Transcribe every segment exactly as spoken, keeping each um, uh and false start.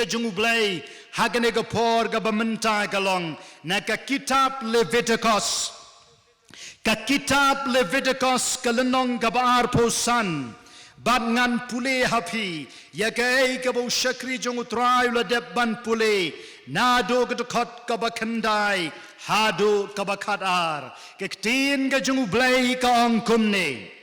jong U Blei ha kane ka por kaba mynta ka long na ka kitab Leviticus. Ka kitab Leviticus ka lynnong kaba arphew san. Bad ngan pule ha phi ïa kaei kaba u shakri jong U Trai u la dep ban pule, naduh ka dkhot kaba khyndai haduh kaba khatar. Ka ktien ka jong U Blei ka ong kumne: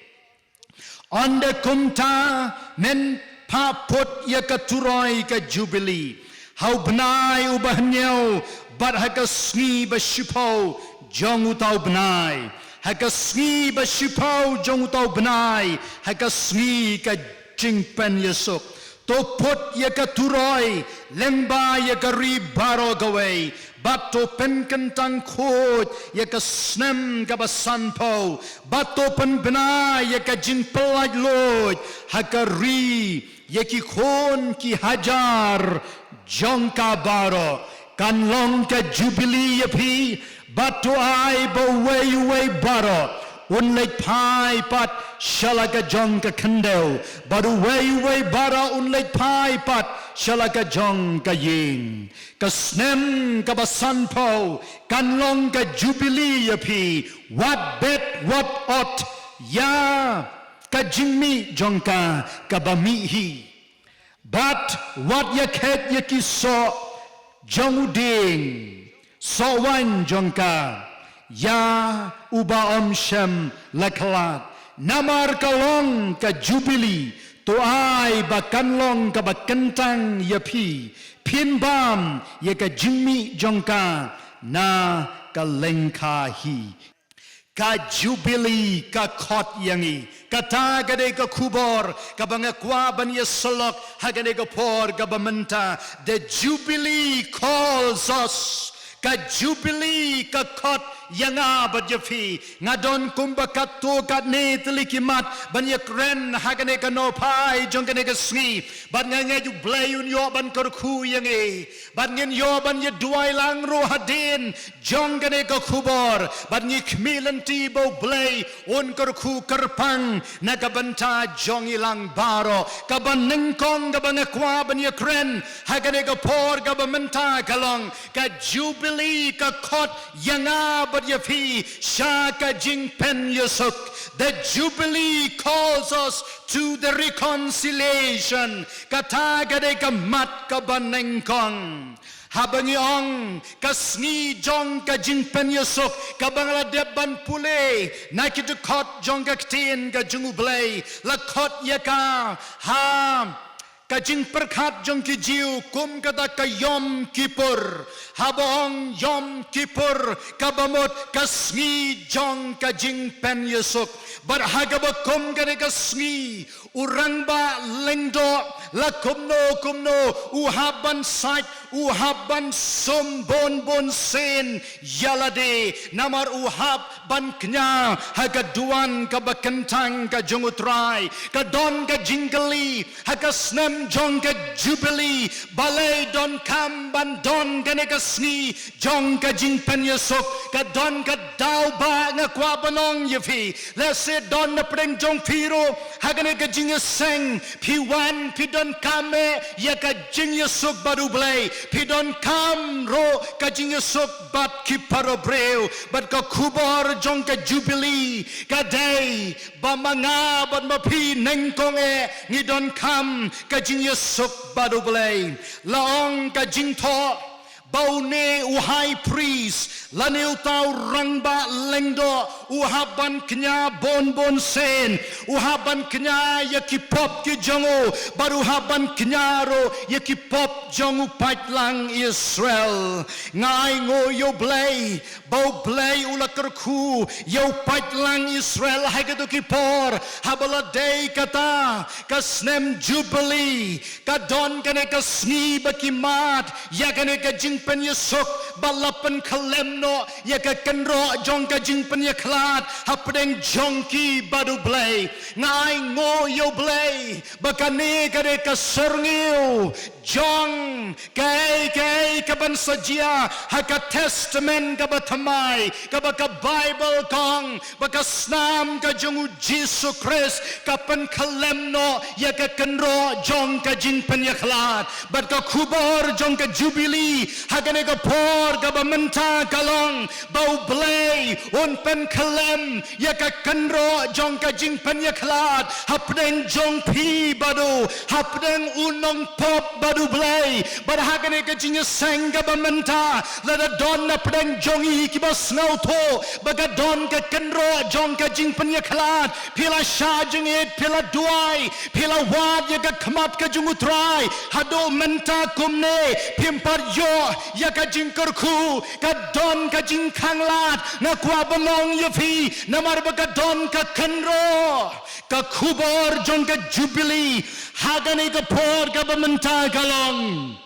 Ynda kumta men phah put ïa ka turoi ka Jubili ha u bnai uba hynñiew, bad ha ka sngi ba shiphew jong uta u bnai, ha ka sngi ba shiphew jong uta u bnai, ha ka sngi ka jingpynïasuk. To put ïa ka turoi lyngba ïa ka ri baroh kawei, bad to pynkyntang khuid ïa ka snem kaba sanphew, bad to pynbna ïa ka jingpyllait luid ha ka ri ïa ki khun ki hajar jong ka baroh. Kan long ka Jubili ïa phi, bad to ai ba uwei uwei baroh un leit phai pat sha la ka jong ka khyndew, bad uwei uwei baroh un leit phai pat sha la ka jong ka ïing. Ka snem kaba sanphew kan long ka Jubili ïa phi, wat bet wat ot ïa ka jingmih jong ka kaba mih hi, bad wat ïa khet ïa ki soh jong u dieng, soh waiñ jong ka, ïa uba ym shym la khlad. Namar ka long ka Jubili, to ai ba kan long kaba kyntang ïa phi, phin bam ïa ka jingmih jong ka na ka lyngkha hi. Ka Jubili ka khot ïa ngi. Kata ka dei ka khubor kaba nga kwah ban ïa syllok ha kane ka por kaba mynta. The Jubilee calls us. Ka Jubili ka khot ïa nga bad ïa phi. Nga don kumba katto katne tylli ki mat ban ïa kren ha kane ka nohphai jong kane ka sngi. Bad nga ngeit U Blei un ïoh ban kyrkhu ïa ngi. Bad ngin ïoh ban ïa duwai lang ruh hadien jong kane ka khubor, bad ngi khmih lynti ba U Blei un kyrkhu kyrpang na ka bynta jong ngi lang baroh. Kaba nyngkong kaba nga kwah ban ïa kren ha kane ka por kaba mynta ka long, ka Jubili ka khot ïa nga bad ïa phi sha ka jingpynïasuk. The Jubilee calls us to the reconciliation. Kata ka dei ka mat kaba nyngkong. Haba ngi ong ka sngi jong ka jingpynïasuk, kaba nga la dep ban pule na ki dkhot jong ka ktien ka jong U Blei, la khot ïa ka ha ka jingpyrkhat jong ki Jiw kum kata ka Yom Kippur. Haba ong Yom Kippur, kaba mut ka sngi jong ka jingpynïasuk. Bad ha kaba kum kane ka sngi, u rangbah lyngdoh la kumno kumno u hap ban sait, u hap ban sum bun bun sien ïa lade, namar u hap ban kñia ha ka duwan kaba kyntang ka jong U Trai. Ka don ka jingkylli ha ka snem jong ka Jubili, balei donkam ban don kane ka sngi jong ka jingpynïasuk? Ka don ka daw ba nga kwah ban ong ïa phi. Lehse don na pdeng jong phi ruh ha kane ka jingïaseng, phi wan phi donkam eh ïa ka jingïasuk bad U Blei, phi donkam ruh ka jingïasuk bad ki para briew. Bad ka khubor jong ka Jubili ka dei ba ma nga bad ma phi nyngkong eh ngi donkam ka jingïasuk bad U Blei. La ong ka jingthoh ba une u high priest lane uta u rangbah lyngdoh u hap ban kñia bun bun sien, u hap ban kñia ïa ki pop ki jong u, bad u hap ban kñia ruh ïa ki pop jong u paidlang Israel. Nga ainguh ïa U Blei ba U Blei u la kyrkhu ïa u paidlang Israel ha kito ki por, haba la dei kata ka snem Jubili, ka don kane ka sngi ba ki mad ïa kane ka jingpynïasuk, bad la pynkhyllem noh ïa ka kynroh jong ka jingpynïakhlad. Khlad hapdeng jong ki bad U Blei. Nga ainguh ïa U Blei ba kane ka dei ka syrngiew jong kaei kaei kaban sa jia ha ka Testament kaba thymmai, kaba ka Baibl ka ong ba ka snam ka jong U Jisu Khrist ka pynkhyllem noh ïa ka kynroh jong ka jingpynïakhlad. Bad ka khubor jong ka Jubili ha kane ka por kaba mynta ka long ba U Blei un pynkhyllem ïa ka kynroh jong ka jingpynïakhlad hapdeng jong phi bad u, hapdeng u nongpop bad U Blei. Bad ha kane ka jingïaseng kaba mynta, lada don napdeng jong i kiba sngewthuh ba ka don ka kynroh jong ka jingpynïakhlad, phi la shah jingit, phi la duwai, phi la wad ïa ka khmat ka jong U Trai, haduh mynta kumne phim pat ïoh ïa ka jingkyrkhu, ka don ka jingkhanglad. Nga kwah ban ong ïa phi, namar ba ka don ka kynroh. Ka khubor jong ka Jubili ha kane ka por kaba mynta ka long,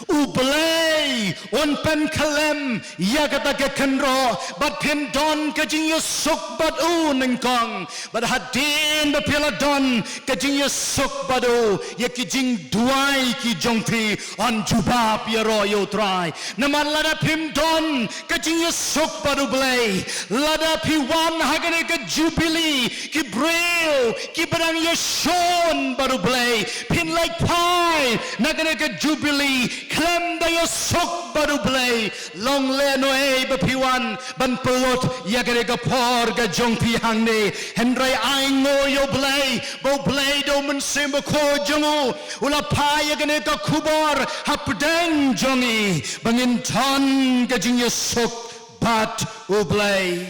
U Blei un pynkhyllem ïa kata ka kynroh, bad phin don ka jingïasuk bad u nyngkong. Bad hadien ba phi la don ka jingïasuk bad u, ïa ki jingduwai ki jong phi yn jubab ïaroh ïa U Trai. Namar lada phim don ka jingïasuk bad U Blei, lada phi wan ha kane ka Jubili ki briew kiba dang ïashun bad U Blei, phin leit phai na kane ka Jubili khlem da ïasuk bad U Blei. Long lehnohei ba phi wan ban pynlut ïa kane ka por ka jong phi hangne. Hynrei ainguh ïa U Blei ba U Blei da U Mynsiem Bakhuid jong u u la phah ïa kane ka khubor hapdeng jong ngi ba ngin don ka jingïasuk bad U Blei.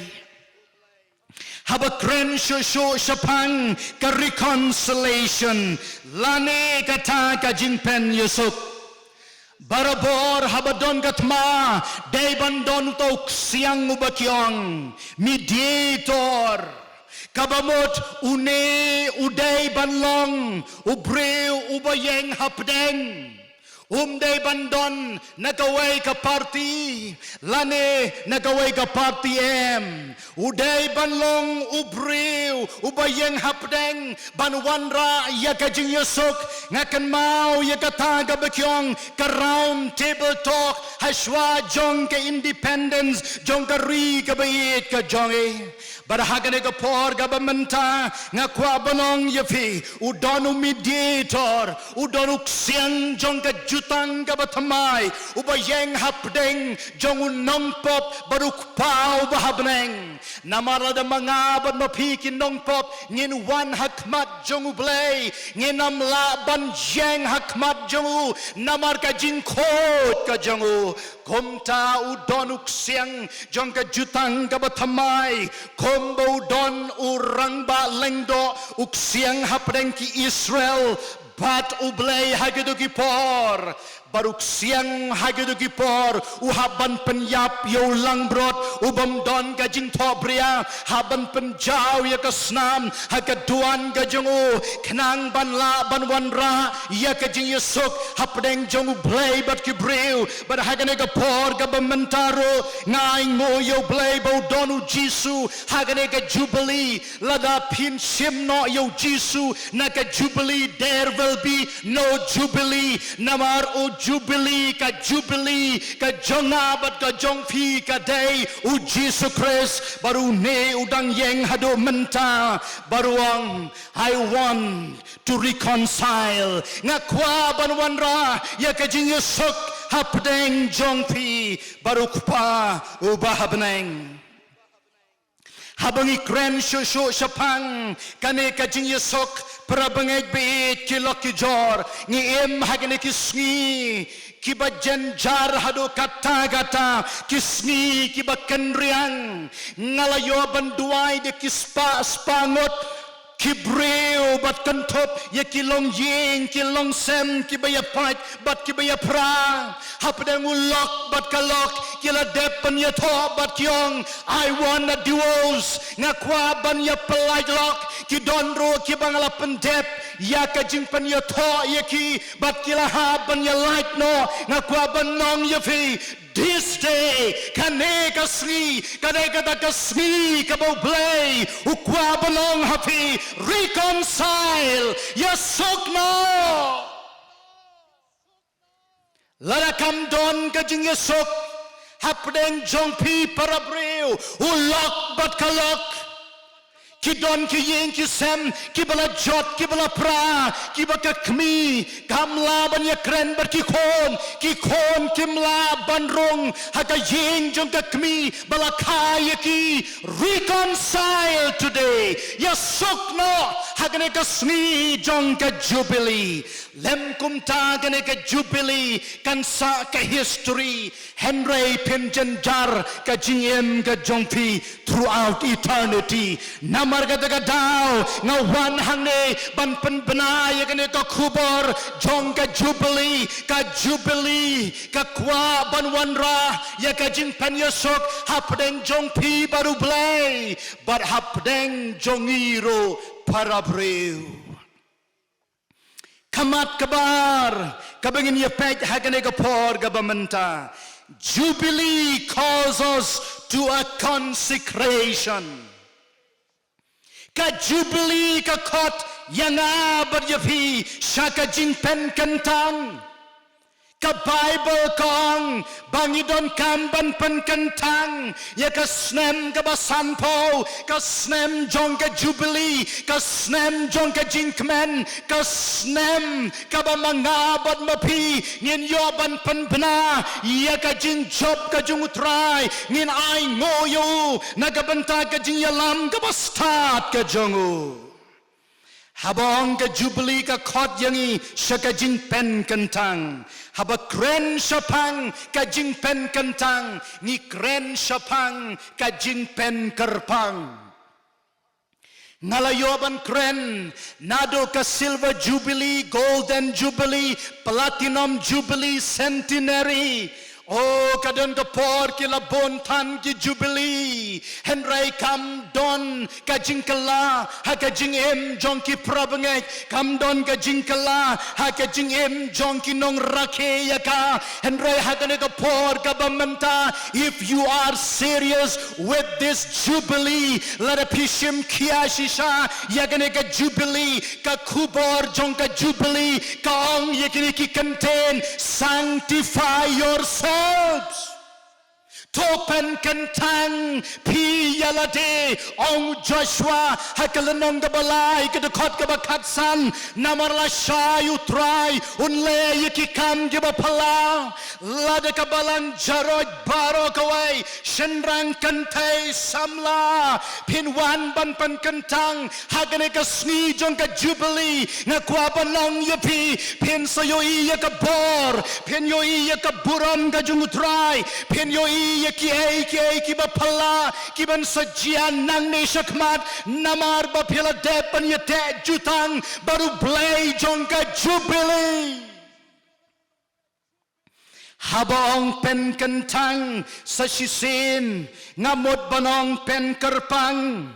Haba kren shuh shuh shaphang ka reconciliation lane kata ka jingpynïasuk, barabor haba don ka thma dei ban don uta u ksiang uba ki ong mediator. Kaba mut une u dei ban long u briew uba ïeng hapdeng. Um dei ban don na kawei ka parti lane na kawei ka parti em. U dei ban long u briew uba ïeng hapdeng ban wanrah ïa ka jingïasuk. Nga kynmaw ïa kata kaba ki ong ka round table talk ha shuwa jong ka independence jong ka ri kaba ïeit ka jong ngi. Bad ha kane ka por kaba mynta nga kwah ban ong ïa phi, u don u mediator, u don u ksiang jong ka jutang kaba thymmai uba ïeng hapdeng jong u nongpop bad u Kpa uba ha bneng. Namar lada ma nga bad ma phi ki nongpop ngin wan ha khmat jong U Blei, ngin ym lah ban ïeng ha khmat jong u namar ka jingkhuid ka jong u. Kumta u don u ksiang jong ka jutang kaba thymmai, kumba u don u rangbah lyngdoh, u ksiang hapdeng ki Israel bad U Blei ha kito ki por. Bad u ksiang ha kito ki por u hap ban pynïap ïa u langbrot u bym don ka jingthohbria, hap ban pynjaw ïa ka snam ha ka duwan ka jong u, khnang ban lah ban wanrah ïa ka jingïasuk hapdeng jong U Blei bad ki briew. Bad ha kane ka por kaba mynta ruh nga ainguh ïa U Blei ba u don U Jisu ha kane ka Jubili. Lada phin shim noh ïa U Jisu na ka Jubili, there will be no Jubili. Namar u Jubili, ka Jubili ka jong nga bad ka jong phi ka dei U Jisu Khrist. Bad une u dang ïeng haduh mynta bad u ong, I want to reconcile. Nga kwah ban wanrah ïa ka jingïasuk hapdeng jong phi bad u Kpa uba ha bneng. Haba ngi kren shuh shuh shaphang kane ka jingïasuk, para bangeit ba ïeit ki lok ki jor, ngi im ha kine ki sngi kiba jynjar haduh katta katta, ki sngi kiba kynriang. Nga la ïoh ban duwai da ki spah spah ngut ki briew bad kynthup ïa ki longïing ki longsem kiba ïapait bad kiba ïapra. Hapdeng u lok bad ka lok ki la dep ban ïathoh bad ki ong, I want a divorce. Nga kwah ban ïapyllait lok. Ki don ruh kiba nga la pyndep ïa ka jingpynïathoh ïa ki, bad ki la hap ban ïalait noh. Nga kwah ban ong ïa phi, this day, kane ka sngi ka dei kata ka sngi kaba U Blei u kwah ban ong ha phi, reconcile, ïasuk noh. Lada kam don ka jingïasuk hapdeng jong phi para briew, u lok bad ka lok, ki don ki ïing ki sem kiba la jot, kiba la pra, kiba ka kmie kam lah ban ïakren bad ki khun, ki khun kim lah ban rung ha ka ïing jong ka kmie ba la kha ïa ki. Reconcile today. Ïasuk noh ha kane ka sngi jong ka Jubilee. Lym kumta kane ka Jubilee kan sah ka history, hynrei phin jynjar ka jingim ka jong phi throughout eternity. Namar kata ka daw nga wan hangne ban pynbna ïa kane ka khubor jong ka Jubilee. Ka Jubilee ka kwah ban wanrah ïa ka jingpynïasuk hapdeng jong phi bad U Blei, bad hapdeng jong ngi ruh para briew. Ka mat kaba ar kaba ngin ïa peit ha kane ka por kaba mynta, Jubilee calls us to a consecration. Ka Jubilee ka khot ïa nga bad ïa phi sha ka jingpynkyntang. Ka Baibl ka ong ba ngi donkam ban pynkyntang ïa ka snem kaba sanphew, ka snem jong ka Jubilee, ka snem jong ka jingkmen, ka snem kaba ma nga bad ma phi ngin ïoh ban pynbna ïa ka jingjop ka jong U Trai, ngin ainguh ïa u na ka bynta ka jingïalam kaba stad ka jong u. Haba ong ka Jubilee ka khot ïa ngi sha ka jingpynkyntang. Haba kren shaphang ka jingpynkyntang, ngi kren shaphang ka jingpynkyrpang. Nga la ïoh ban kren naduh ka Silver Jubilee, Golden Jubilee, Platinum Jubilee, Centenary. O, ka don ka por ki la bun than ki Jubilee, hynrei kam don ka jingkylla ha ka jingim jong ki parabangeit, kam don ka jingkylla ha ka jingim jong ki nongrakhe ïa ka. Hynrei ha kane ka por kaba mynta, if you are serious with this Jubilee, lada phi shim khia shisha ïa kane ka Jubilee, ka khubor jong ka Jubilee ka ong ïa kine ki kyntien, sanctify yourselves. To pynkyntang phi ïa lade, ong Joshua ha ka lynnong kaba lai, ka dkhot kaba khatsan, namar lashai U Trai un leh ïa ki kam kiba phylla. Lada ka balang Jarod baroh kawei, shynrang kynthei samla, phin wan ban pynkyntang ha kane ka sngi jong ka Jubilee. Nga kwah ban ong ïa phi, phin sa ïohi ïa ka bor, phin ïohi ïa ka burom ka jong U Trai, phin ïohi ïa kiei kiei kiba phylla kiban sa jia nangne shakhmat, namar ba phi la dep ban ïateh jutang bad U Blei jong ka Jubilee. Haba ong pynkyntang, sa shisien nga mut ban ong pynkyrpang.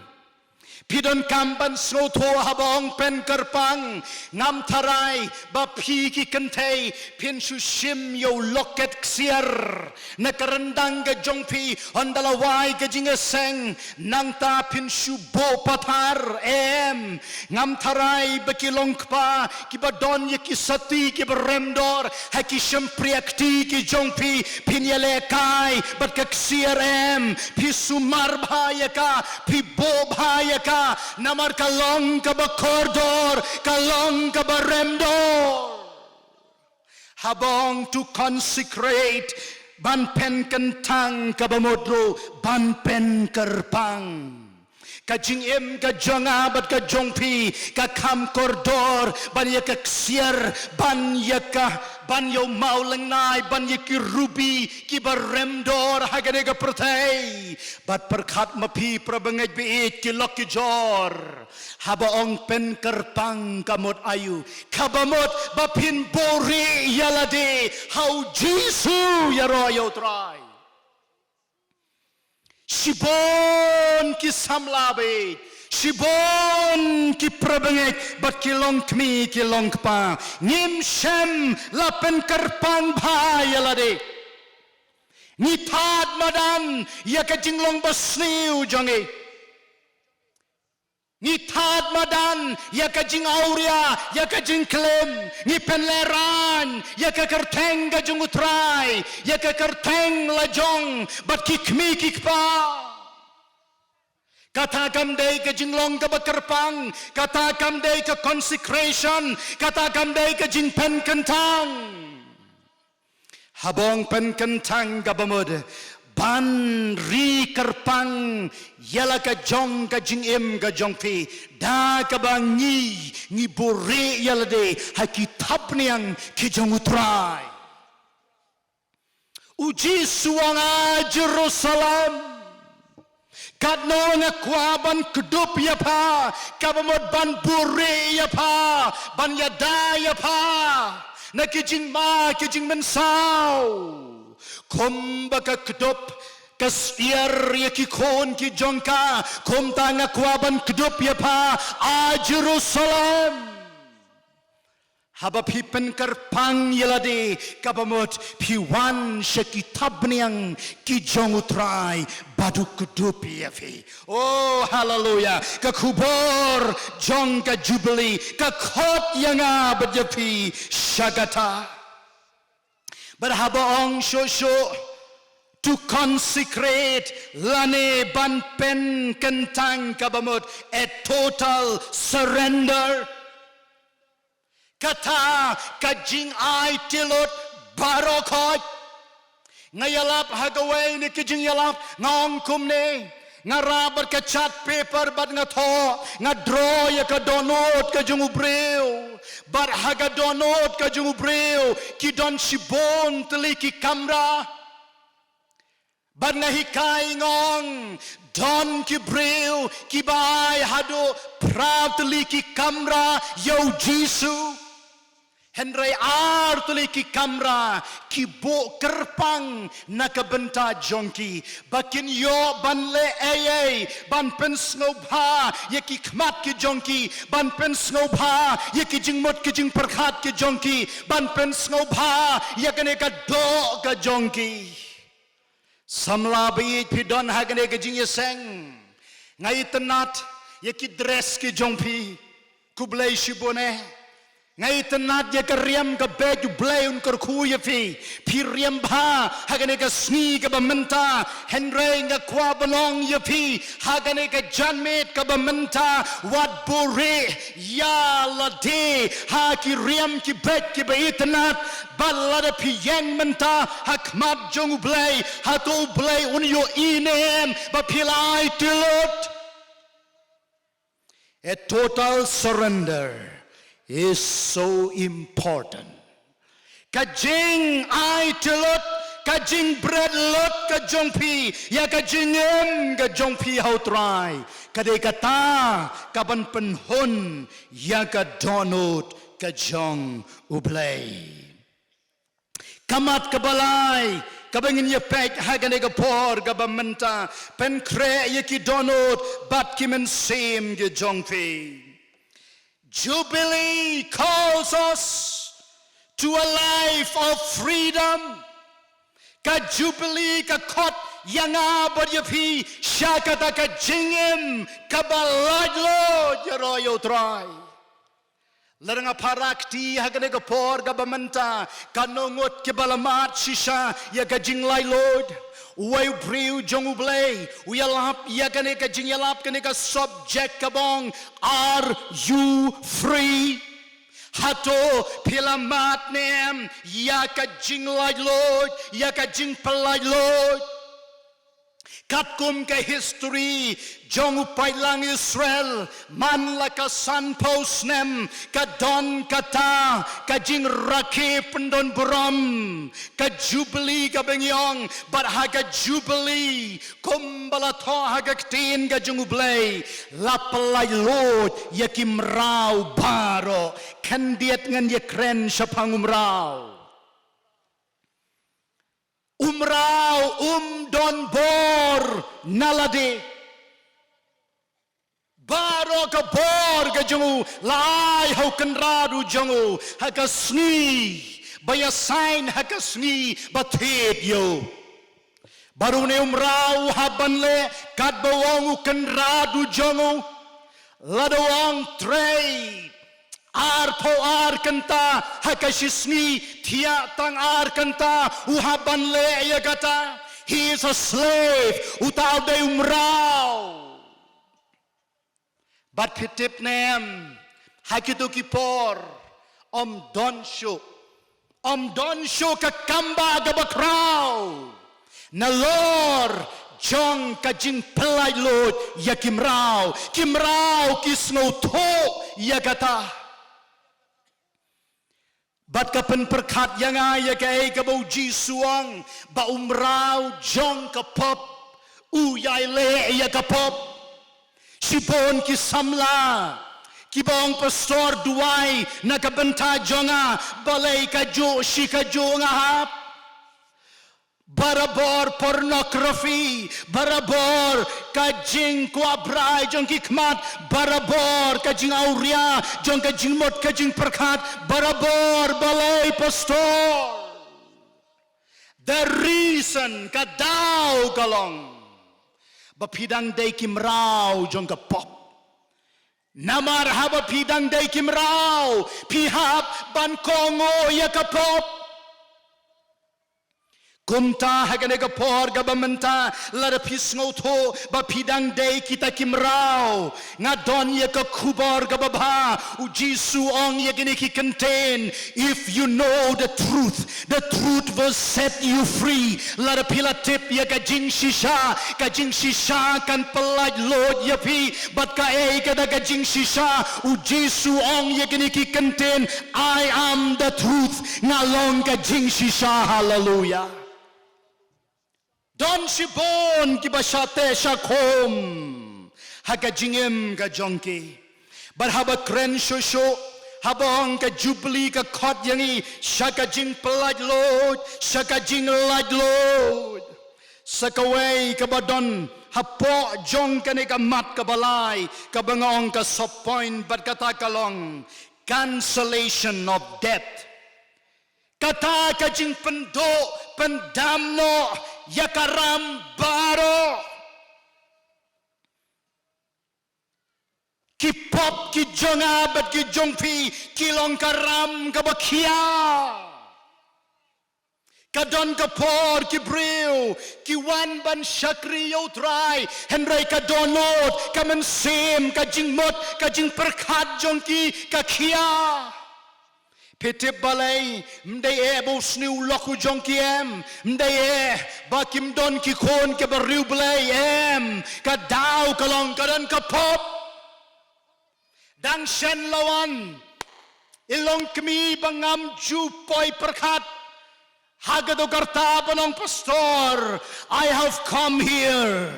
Phi donkam ban sngewthuh haba ong pynkyrpang, ngam tharai ba phi ki kynthei phin shu shim ïa u locket ksiar na ka ryndang ka jong phi, hynda la wai ka jingïaseng, nangta phin shu buh pathar, em. Ngam tharai ba ki long kpa kiba don ïa ki sati kiba remdor ha ki shympriahkti ki jong phi, phin ïalehkai bad ka ksiar, em. Phi sumar bha ïa ka, phi buh bha ïa ka, namar ka long kaba kordor, ka long kaba remdor. Haba ong to consecrate, ban pynkyntang kaba mut ruh ban pynkyrpang. Ka jingim ka jong nga bad ka jong phi ka kham kordor ban ïa ka ksiar, ban ïa ka, ban ïa u mawlynnai, ban ïa ki rubi kiba remdor ha kane ka pyrthei. Bad pyrkhat ma phi parabangeit ba ïeit, ki lok ki jor, haba ong pynkyrpang ka mut aïu? Kaba mut ba phin buhrieh ïa lade ha U Jisu, ïaroh ïa U Trai. Shibun ki samla bad Shibun ki parabangeit bad ki longkmie ki longkpa, ngim shym la pynkyrpang bha ïa lade. Ngi thad madan ïa ka jinglong basniew jong ngi. Ngi thad madan ïa ka jingawria, ïa ka jingklim. Ngi pynlehraiñ ïa ka kyrteng ka jong U Trai, ïa ka kyrteng la jong bad ki kmie ki kpa. Kata kam dei ka jinglong kaba kyrpang, kata kam dei ka consecration, kata kam dei ka jingpynkyntang. Haba ong pynkyntang kaba mut ban ri kyrpang ïa la ka jong ka jingim ka jong phi, da kaba ngi, ngi buhrieh ïa lade ha ki thapniang ki jong U Trai. U Jisu u ong, a Jerusalem, katno nga kwah ban kdup ïa pha, kaba mut ban buhrieh ïa pha, ban ïada ïa pha na ki jingma ki jingmynsaw. Kumba ka kdup ka syiar ïa ki khun ki jong ka, kumta nga kwah ban kdup ïa pha, a Jerusalem. Haba phi pynkyrpang ïa lade, kaba mut phi wan sha ki thapniang ki jong U Trai bad u kdup ïa phi. Oh, haleluya. Ka khubor jong ka Jubili ka khot ïa nga bad ïa phi sha kata. Bad haba ong shuh shuh to consecrate lane ban pynkyntang, kaba mut a total surrender. Kata ka jingaiti lut baroh khoit. Nga ïalap ha kawei na ki jingïalap, nga ong kumne, nga rah bad ka chart paper bad nga thoh, nga draw ïa ka dohnud ka jong u briew. Bad ha ka dohnud ka jong u briew ki don shibun tylli ki kamra. Bad nga hikai, nga ong, don ki briew kiba ai haduh phra tylli ki kamra ïa u Jisu. Hynrei ar tylli ki kamra ki buh kyrpang na ka bynta jong ki, ba kin ïoh ban leh ei ei ban pynsngewbha ïa ki khmat ki jong ki, ban pynsngewbha ïa ki jingmut ki jingpyrkhat ki jong ki, ban pynsngewbha ïa kane ka doh ka jong ki. Samla ba ïeit, phi don ha kane ka jingïaseng. Nga itynnad ïa ki dress ki jong phi. Khublei shibun eh. Nga itynnad ïa ka riam ka beit, U Blei un kyrkhu ïa phi. Phi riam bha ha kane ka sngi kaba mynta. Hynrei nga kwah ban ong ïa phi, ha kane ka janmiet kaba mynta, wat buhrieh ïa lade ha ki riam ki beit kiba itynnad. Bad lada phi ïeng mynta ha khmat jong U Blei, hato U Blei un ïohi ne em ba phi la aiti lut? A total surrender is so important. Ka jingaiti lut, ka jingbret lut ka jong phi ïa ka jingim ka jong phi ha U Trai, ka dei kata kaban pynhun ïa ka dohnud ka jong U Blei. Ka mat kaba lai kaba ngin ïa peit ha kane ka por kaba mynta, pynkhreh ïa ki dohnud bad ki mynsiem ki jong phi. Jubilee calls us to a life of freedom. Ka Jubilee ka khot ïa nga bad ïa phi sha kata ka jingim kaba laitluid ïaroh ïa U Trai. Lada nga para kti ha kane ka por kaba mynta, katno ngut kiba la mad shisha ïa ka jinglaitluid? Uwei u briew jong U Blei u ïalap ïa kane ka jingïalap, kane ka subject kaba ong, Are you free? Hato phi la mad ne em ïa ka jinglaitluid, ïa ka jingpynlaitluid? Katkum ka history jong u paidlang Israel, man la ka sanphew snem ka don kata ka jingrakhe pyndonburom, ka Jubilee kaba ngi ong, bad ha ka Jubilee, kumba la thoh ha ka ktien ka jong U Blei, la pynlaitluid ïa ki mraw baroh. Khyndiat ngan ïa kren shaphang u mraw. U mraw um don bor na lade. Baroh ka bor ka jong u la ai ha u kynrad u jong u ha ka sngi ba ïasain, ha ka sngi ba thied ïa u. Bad une u mraw u hap ban leh katba ong u kynrad u jong u. Lada u ong trei arphew ar kynta ha ka shi sngi, thiah tang ar kynta, u hap ban leh ïa kata. He is a slave. Uta u dei u mraw. Bad phi tip ne em, ha kito ki por ym don shuh, ym don shuh ka kambah kaba khraw nalor jong ka jingpyllait luid ïa ki mraw. Ki mraw ki sngewthuh ïa kata. Bad ka pynpyrkhat ïa nga ïa kaei kaba u Jisu u ong, ba u mraw jong ka pop u ïai leh ïa ka pop. Shibun ki samla kiba ong, pastor, duwai na ka bynta jong nga, balei kajuh shi kajuh nga hap. Barabor pornography, barabor ka jingkwah brai jong ki khmat, barabor ka jingawria jong ka jingmut ka jingpyrkhat, barabor, balei, pastor? The reason, ka daw ka long ba phi dang dei ki mraw jong ka pop. Namar haba phi dang dei ki mraw, phi hap ban kohnguh ïa ka pop. Kumta ha kane ka por kaba mynta, lada phi sngewthuh ba phi dang dei kita ki mraw, nga don ïa ka khubor kaba bha. U Jisu u ong ïa kine ki kyntien, "If you know the truth, the truth will set you free." Lada phi la tip ïa ka jingshisha, ka jingshisha kan pyllait luid ïa phi. Bad kaei kata ka jingshisha? U Jisu u ong ïa kine ki kyntien, "I am the truth." Nga long ka jingshisha. Haleluia. Don shibun kiba shah teh shah khum ha ka jingim ka jong ki. Bad haba kren shuh shuh, haba ong ka Jubili ka khot ïa ngi sha ka jingpyllait luid, sha ka jinglaitluid. Sa kawei kaba don hapoh jong kane ka mat kaba lai, kaba nga ong ka sub point, bad kata ka long cancellation of debt. Kata ka jingpynduh pyndam noh ïa ka ram baroh. Ki pop ki jong nga bad ki jong phi ki long ka ram kaba khia. Ka don ka por ki briew ki wan ban shakri ïa U Trai, hynrei ka dohnud, ka mynsiem, ka jingmut, ka jingpyrkhat jong ki ka khia. Phi tip balei? Ym dei eh ba u sniew lok u jong ki em, ym dei eh ba kim don ki khun kiba riewblei em. Ka daw ka long ka don ka pop. Dang shen la wan i long kmie ba ngam ju poi pyrkhat ha ka dukar ta ba long, pastor, I have come here.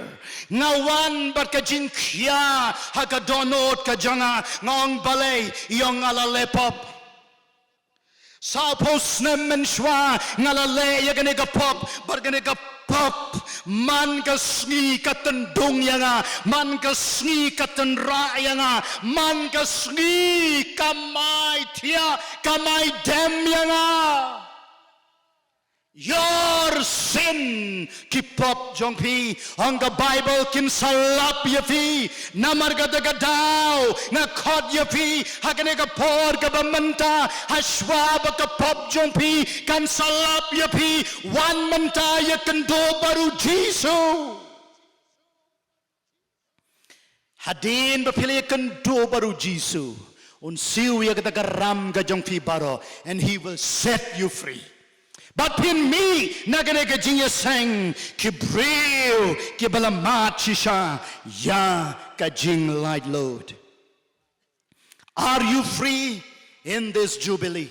Nga wan bad ka jingkhia ha ka dohnud ka jong nga. Nga ong balei? I ong nga la leh pop. Saphew snem mynshuwa nga la leh ïa kane ka pop, bad kane ka pop man ka sngi ka tyndung ïa nga, man ka sngi ka tynrah ïa nga, man ka sngi ka mai thiah, ka mai dem ïa nga. Your sin, ki pop jong phi, ong ka Baibl, kin sa lap ïa phi. Namar kata ka daw nga khot ïa phi ha kane ka por kaba mynta, hashwa ba ka pop jong phi kan sa lap ïa phi, wan mynta ïakynduh bad U Jisu. Hadien ba phi la ïakynduh bad U Jisu, un siew ïa kata ka ram ka jong phi baroh, and He will set you free. Bad phin mih na kane ka jingïaseng ki briew kiba la mad shisha ïa ka jinglaitluid. Are you free in this Jubilee?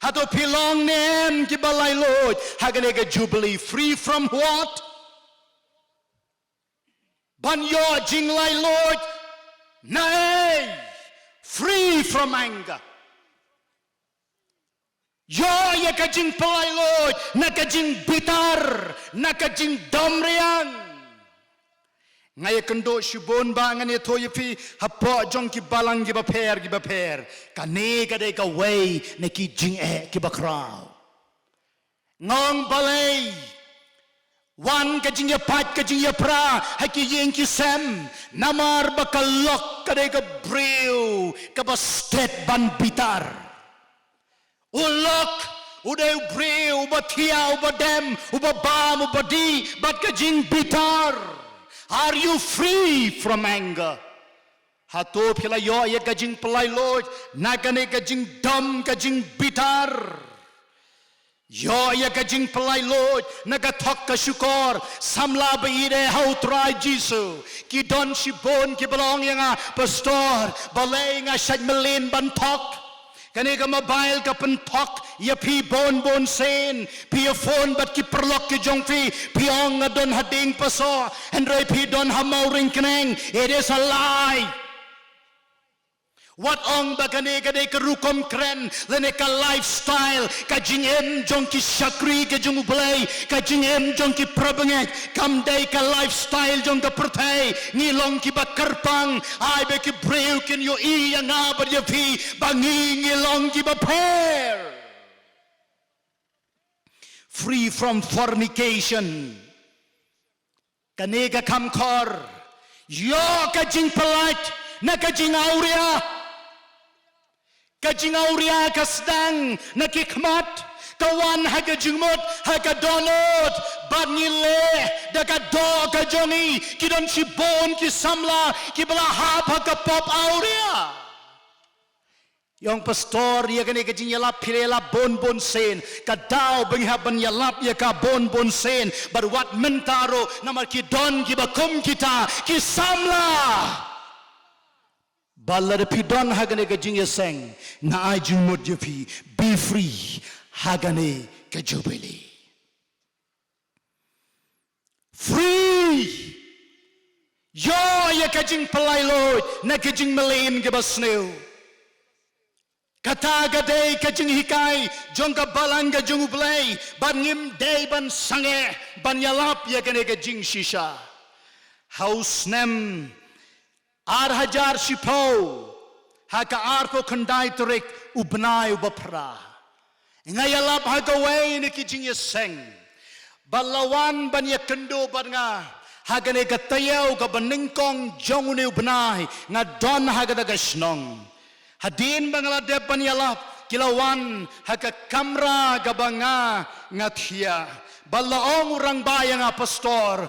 Hato phi long ne em kiba laitluid ha kane ka Jubilee? Free from what? Ban ïoh jinglaitluid na ei? Free from anger. Ïoh ïa ka jingpyllait luid na ka jingbitar, na ka jingdom riang. Nga ïakynduh shibun ba ngan ïathuh ïa phi hapoh jong ki balang kiba pher kiba pher. Kane ka dei kawei na ki jingeh kiba khraw. Nga ong balei wan ka jingïapait ka jingïapra ha ki ïing ki sem, namar ba ka lok ka dei ka briew kaba stet ban bitar. U lok u dei u briew uba thiah, uba dem, uba bam, uba dih bad ka jingbitar. Are you free from anger? Hato phi la ïoh ïa ka jingpyllait luid na kane ka jingdom, ka jingbitar? Ïoh ïa ka jingpyllait luid na ka thok ka shukor, samla ba ïeit ha U Trai Jisu. Ki don shibun kiba la ong ïa nga, Pastor, balei nga shait mlien ban thok? Kane ka mobile ka pynthok ïa phi bun bun sien. Phi ïa phone bad ki paralok ki jong phi, phi ong nga don ha dieng paso, hynrei phi don ha Mawryngkneng. It is a lie. Wat ong ba kane ka dei ka rukom kren lane ka lifestyle, ka jingim jong ki shakri ka jong U Blei, ka jingim jong ki parabangeit. Kam dei ka lifestyle jong ka pyrthei. Ngi long kiba kyrpang, ai ba ki briew kin ïohi ïa nga bad ïa phi ba ngi, ngi long kiba pher. Free from fornication. Kane ka kham khor. Ïoh ka jingpyllait na ka jingawria. Ka jingawria ka sdang na ki khmat, ka wan ha ka jingmut, ha ka dohnud, bad ngi leh da ka doh ka jong ngi. Ki don shibun ki samla kiba la hap ha ka pop awria. Ïa ong Pastor, ïa kane ka jingïalap phi la ïalap bun bun sien. Ka daw ba ngi hap ban ïalap ïa ka bun bun sien. Bad wat mynta ruh, namar ki don kiba kum kita ki samla. Bad lada phi don ha kane ka jingïaseng, nga ai jingmut ïa phi, be free ha kane ka Jubilee. Free. Ïoh ïa ka jingpyllait luid na ka jingmlien kaba sniew. Kata ka dei ka jinghikai jong ka balang ka jong U Blei, bad ngim dei ban sangeh ban ïalap ïa kane ka jingshisha. Ha u snem ar hajar shiphew, ha ka arphew khyndai tarik u bnai uba phra, nga ïalap ha kawei na ki jingïaseng. Bad la wan ban ïakynduh bad nga ha kane ka taïew kaba nyngkong jong une u bnai, nga don ha kata ka shnong. Hadien ba nga la dep ban ïalap, ki la wan ha ka kamra kaba nga, nga thiah. Bad la ong u rangbah ïa nga, Pastor,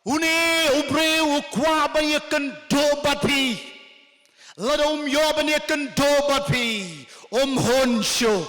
une u briew u kwah ban ïakynduh bad phi. Lada um ïoh ban ïakynduh bad phi, um hun shuh.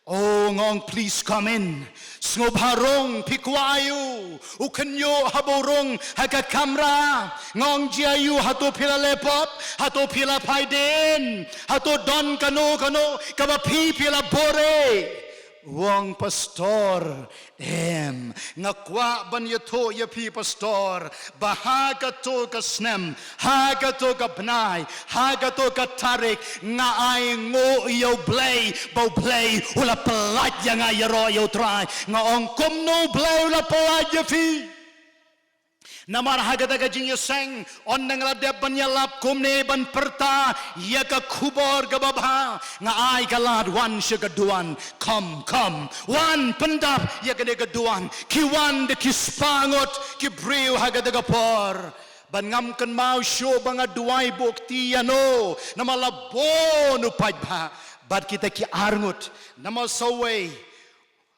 Oh, nga ong, please come in. Sngewbha rung, phi kwah aïu? U khynñiuh haba u rung ha ka kamra. Nga ong, jia aïu, hato phi la leh pop? Hato phi la phai dien? Hato don kano kano kaba phi, phi la bore? U ong, Pastor, em, nga kwah ban ïathuh ïa phi, Pastor, ba ha kato ka snem, ha kato ka bnai, ha kato ka tarik, nga ai nguh ïa U Blei, ba U Blei u la pyllait ïa nga ïaroh ïa U Trai. Nga ong, kumno U Blei u la pyllait ïa phi? Namar ha kata ka jingïaseng, ynda nga la dep ban ïalap kumne ban pyrta ïa ka khubor kaba bha, nga ai ka lad, wan sha ka duwan. Come, come, wan pyndap ïa kane ka duwan. Ki wan da ki spah ngut ki briew ha kata ka por. Bad ngam kynmaw shuh ba nga duwai buh kti ïano, namar la bun u paidbah. Bad kita ki ar ngut, namar sawei,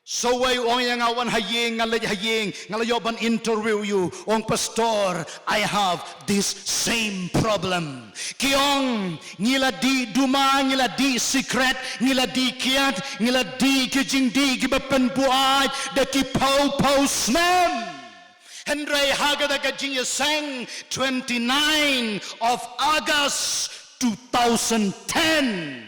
sawei u ong ïa nga, wan ha ïing, nga leit ha ïing, nga la ïoh ban interview ïa u. U ong, Pastor, I have this same problem. Ki ong, ngi la dih duma, ngi la dih sikret, ngi la dih kiad, ngi la dih ki jingdih kiba pynbuaid da ki phew phew snem. Hynrei ha kata ka jingïaseng, twenty-nine of August two thousand ten,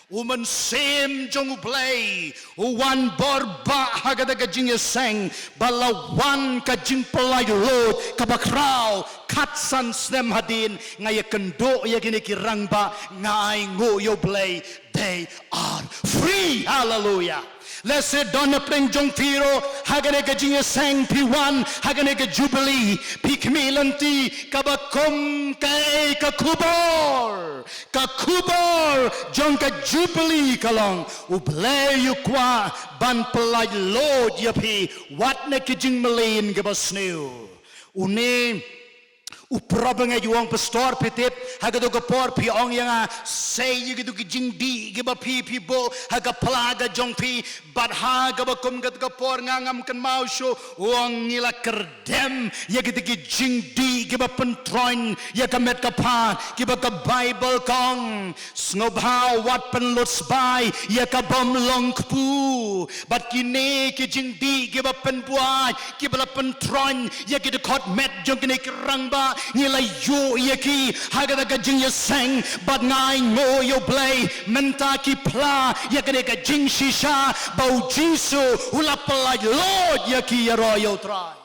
u Mynsiem jong U Blei u wan bor bah ha kata ka jingïaseng, bad la wan ka jingpyllait luid kaba khraw. Khatsan snem hadien, nga ïakynduh ïa kine ki rangbah, nga ai nguh ïa U Blei, they are free. Hallelujah. Lehse don na pdeng jong phi ruh ha kane ka jingïaseng phi wan ha kane ka Jubilee, phi khmih lynti kaba kum kaei ka khubor. Ka khubor jong ka Jubilee ka long U Blei u kwah ban pyllait luid ïa phi wat na ki jingmlien kiba sniew. Une u parabangeit u ong, Pastor, phi tip, ha kato ka por phi ong ïa nga, sei ïa kito ki jingdih kiba phi phi buh ha ka pla ka jong phi, bad ha kaba kum kato ka por nga ngam kynmaw shuh. U ong, ngi la kyrdem ïa kito ki jingdih kiba pyntroiñ ïa ka met ka phad, kiba ka Baibl ka ong, sngewbha wat pynlut sbai ïa ka bym long kpu. Bad kine ki jingdih kiba pynbuaid, kiba la pyntroiñ ïa ki dkhot met jong kine ki rangbah, ngi la ïuh ïa ki ha kata ka jingïaseng. Bad nga ainguh ïa U Blei mynta ki phla ïa kane ka jingshisha ba U Jisu u la pyllait luid ïa ki ïaroh ïa U Trai.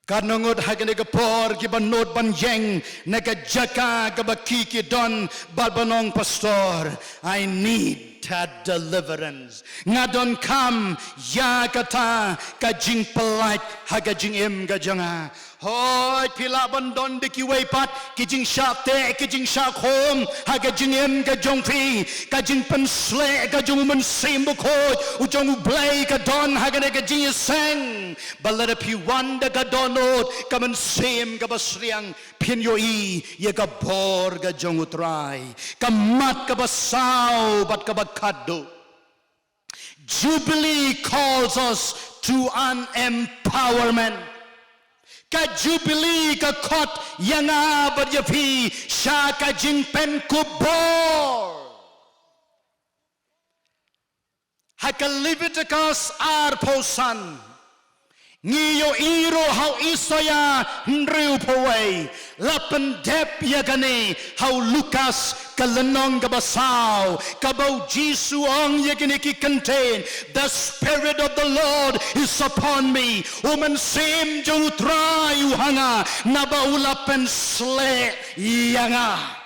Katno ngut ha kane ka por kiba nud ban ïeng na ka jaka kaba ki ki don bad ban ong, Pastor, I need that deliverance. Nga donkam ïa kata ka jingpyllait ha ka jingim ka jong nga. Hooid, phi lah ban don da kiwei pat ki jingshah teh, ki jingshah khum ha ka jingim ka jong phi. Ka jingpynsleh ka jong U Mynsiem Bakhuid u jong U Blei ka don ha kane ka jingïaseng. Bad lada phi wan da ka dohnud ka mynsiem kaba sliang, phin ïohi ïa ka bor ka jong U Trai, ka mat kaba saw bad kaba khatduh. Jubilee calls us to an empowerment. Ka Jubilee ka khot ïa nga bad ïa phi sha ka jingpynkup bor. Ha ka Leviticus arphew san, ngi ïohi ruh ha u Isaïah hynriewphew wei, la pyndep ïa kane ha u Lukas ka lynnong kaba saw, kaba U Jisu ong ïa kine ki kyntien, "The Spirit of the Lord is upon me." U Mynsiem jong U Trai u ha nga, naba u la pynsleh ïa nga.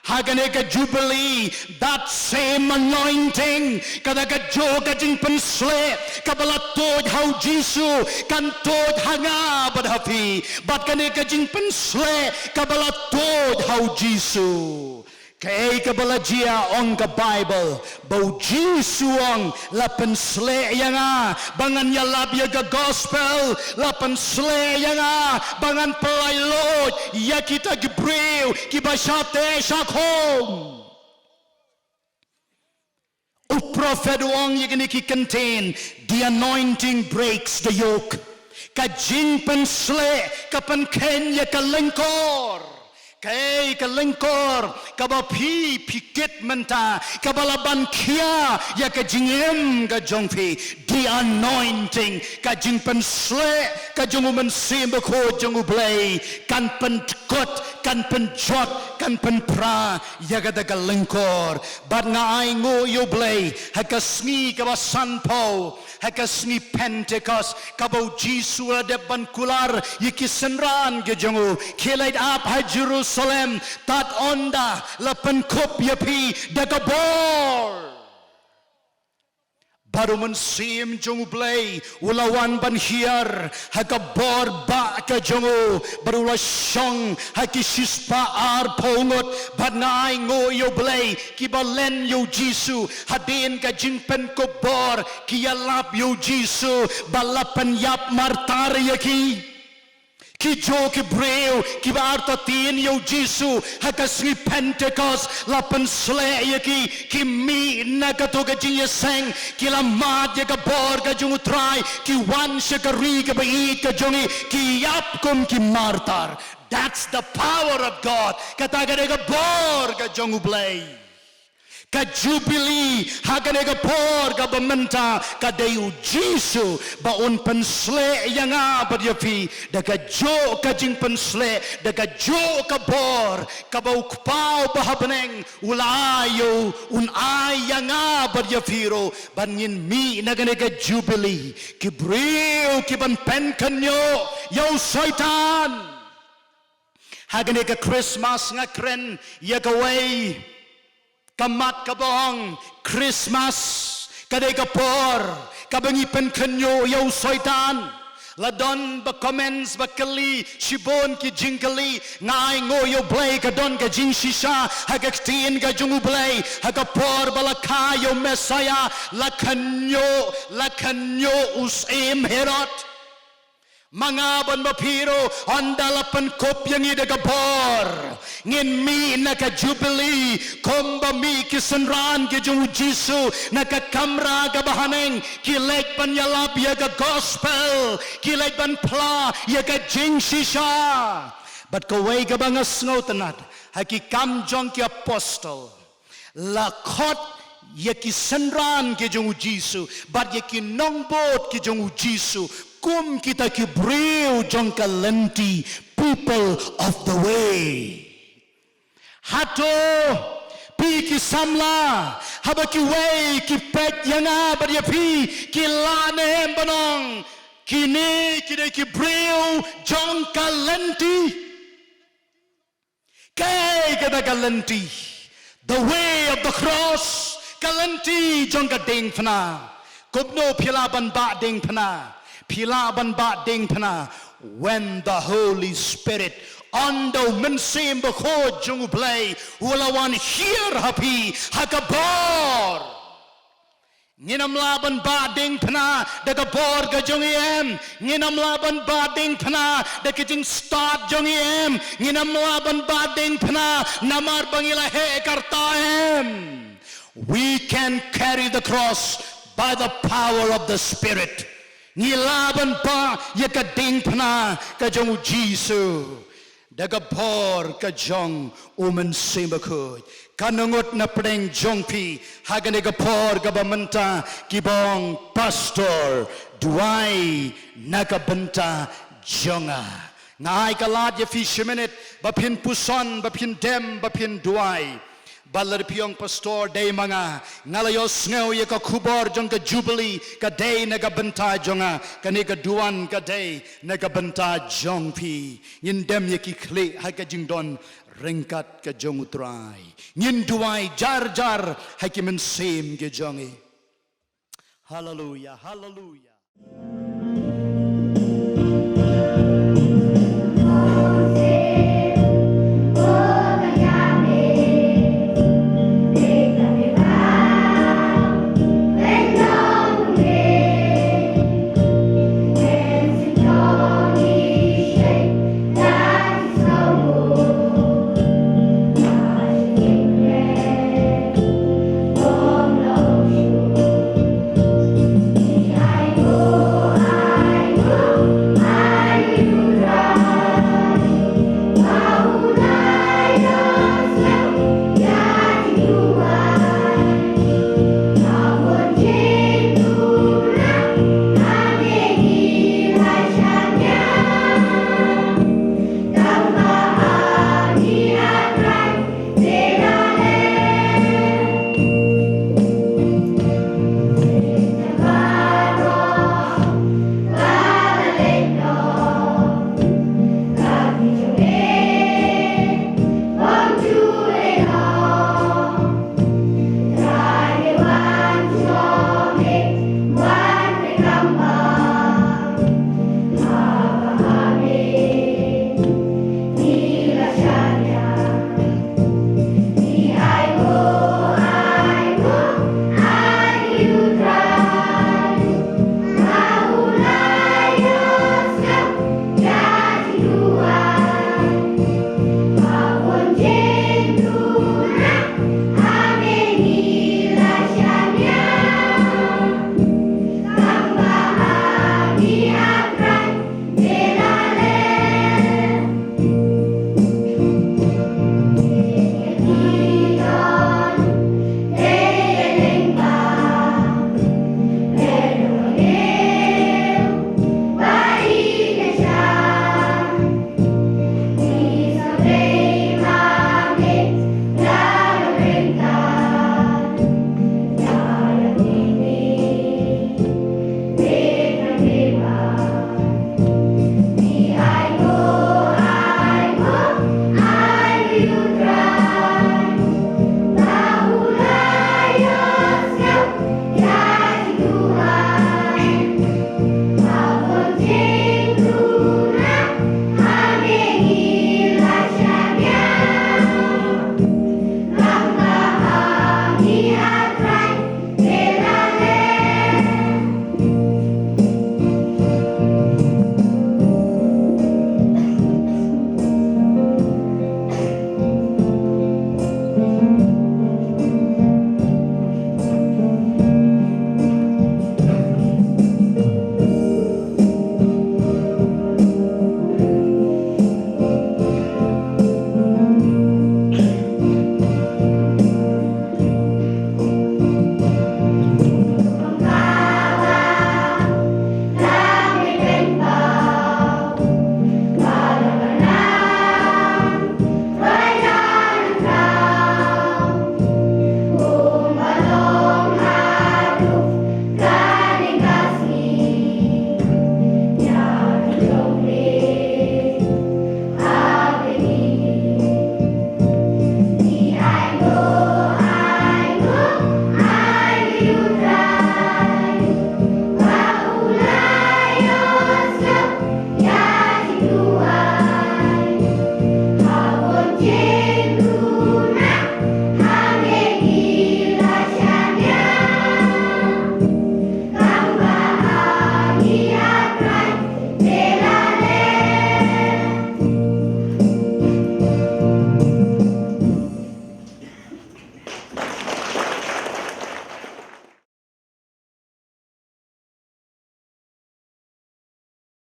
Ha kane ka Jubilee, that same anointing, kata kajuh ka jingpynsleh kaba la tuid ha U Jisu, kan tuid ha nga bad ha phi. Bad kane ka jingpynsleh kaba la tuid ha U Jisu. Kaei kaba la jia? Ong ka Baibl ba U Jisu u ong, la pynsleh ïa nga ba ngan ïalap ïa ka gospel, la pynsleh ïa nga ba ngan pyllait luid ïa kita ki briew kiba shah teh shah khum. U prophet u ong ïa kine ki kyntien, "The anointing breaks the yoke." Ka jingpynsleh ka pynkheiñ ïa ka lyngkor. Kaei ka lyngkor kaba phi phi kit mynta, kaba la ban khia ïa ka jingim ka jong phi? The anointing, ka jingpynsleh ka jong U Mynsiem Bakhuid jong U Blei kan pynkut, kan pynjot, kan pynpra ïa kata ka lyngkor. Bad nga ainguh ïa U Blei ha ka sngi kaba sanphew, ha ka sngi Pentekost, kaba U Jisu u la dep ban kular ïa ki synran ki jong u, khie leit ap ha Jerusalem, tad ynda la pynkup ïa phi da ka bor. Bad U Mynsiem jong U Blei u la wan ban hiar ha ka bor bah ka jong u, bad u la shong ha ki shispah arphew ngut. Bad nga ainguh ïa U Blei, kiba len ïa U Jisu hadien ka jingpynkup bor, ki ïalap ïa U Jisu bad la pynïap martar ïa ki. Kijuh ki briew kiba artatien ïa U Jisu ha ka sngi Pentekost, la pynsleh ïa ki, ki mih na kato ka jingïaseng, ki la mad ïa ka bor ka jong U Trai, ki wan sha ka ri kaba ïeit ka jong ngi, ki ïap kum ki martar. That's the power of God. Kata ka dei ka bor ka jong U Blei. Ka Jubilee ha kane ka por kaba mynta ka dei U Jisu ba un pynsleh ïa nga bad ïa phi da kajuh ka jingpynsleh, da kajuh ka bor kaba U Kpa uba ha bneng u la ai ïa u, un ai ïa nga bad ïa phi ruh, ban ngin mih na kane ka Jubilee ki briew ki ban pynkynñiuh ïa u Soitan. Ha kane ka Christmas nga kren ïa kawei ka mat kaba ong, Christmas Ka dei ka por kaba ngi pynkhynñiuh ïa u Soitan. La don ba comments ba kylli, shibun ki jingkylli. Nga ainguh ïa U Blei ka don ka jingshisha ha ka ktien ka jong U Blei. Ha ka por ba la kha ïa u Messaïah, la khynñiuh, la khynñiuh u Syiem Herod. Ma nga bad ma phi ruh, ynda la pynkup ïa ngi da ka bor, ngin mih na ka Jubilee kumba mih ki synran ki jong U Jisu na ka kamra kaba haneng, ki leit ban ïalap ïa ka gospel, ki leit ban phla ïa ka jingshisha. Bad kawei kaba nga sngewtynnat, ha Ki Kam jong ki Apostol, la khot ïa ki synran ki jong U Jisu bad ïa ki nongbud ki jong U Jisu kum kita ki briew jong ka lynti, people of the way. Hato phi ki samla, haba kiwei ki peit ïa nga bad ïa phi, ki lah ne em ban ong, kine ki dei ki briew jong ka lynti? Kaei kata ka lynti? The way of the cross, ka lynti jong ka diengphna. Kumno phi lah ban bah diengphna? Phi lah ban bah diengphna when the Holy Spirit, ynda U Mynsiem Bakhuid jong U Blei u la wan hiar ha phi ha ka bor. Ngin ym lah ban bah diengphna da ka bor ka jong ngi em? Ngin ym lah ban bah diengphna da ka jingstad jong ngi em? Ngin ym lah ban bah diengphna namar ba ngi la heh karta em? We can carry the cross by the power of the Spirit. Ngi lah ban bah ïa ka diengphna ka jong U Jisu da ka bor ka jong U Mynsiem Bakhuid. Kan ngut na pdeng jong phi ha kane ka por kaba mynta, ki ba ong, Pastor, duwai na ka bynta jong nga. Nga ai ka lad ïa phi shi minit ba phin puson, ba phin dem, ba phin duwai. Bad lada phi ong, Pastor, dei ma nga, nga la ïohsngew ïa ka khubor jong ka Jubilee, ka dei na ka bynta jong nga, kane ka duwan ka dei na ka bynta jong phi. Ngin dem ïa ki khlieh ha ka jingdon ryngkat ka jong U Trai. Ngin duwai jar jar ha ki mynsiem ki jong ngi. Haleluia, haleluia.